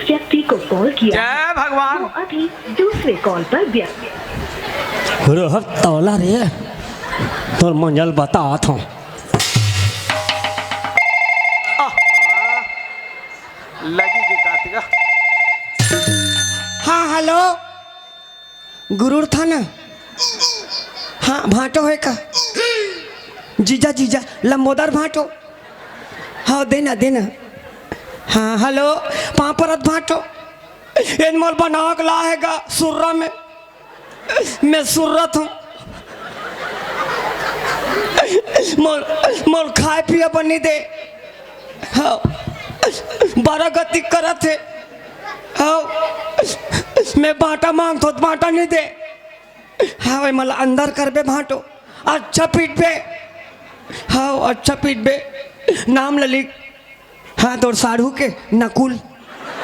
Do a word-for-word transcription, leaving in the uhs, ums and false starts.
व्यक्ति को कॉल किया है। जय भगवान। वो अभी दूसरे कॉल पर व्यस्त। रहब तौला रे, तोर मंजल बतात हूँ। लगी के कातिका। हाँ, हेलो, गुरुर था ना? हाँ, भांटो है का? जीजा, जीजा, लंबोदर भांटो। हाँ, देना, देना। हाँ, हेलो, पापरत भांटो। एन मोल बनावक ला है गा, सुर्रा में। मैं सुर्रत हूँ। मोल, मोल खाए पिए बर नहीं दे। हाँ, बड़ा गति करत है। हाँ, मैं बांटा मांगत हूँ, बांटा नहीं दे। हाँ, भाई, मला अंदर करबे भांटो, अच्छा पीटबे। हाँ, अच्छा पीटबे। नाम ल लिख। हाँ, तोर साढ़ू के नकुल।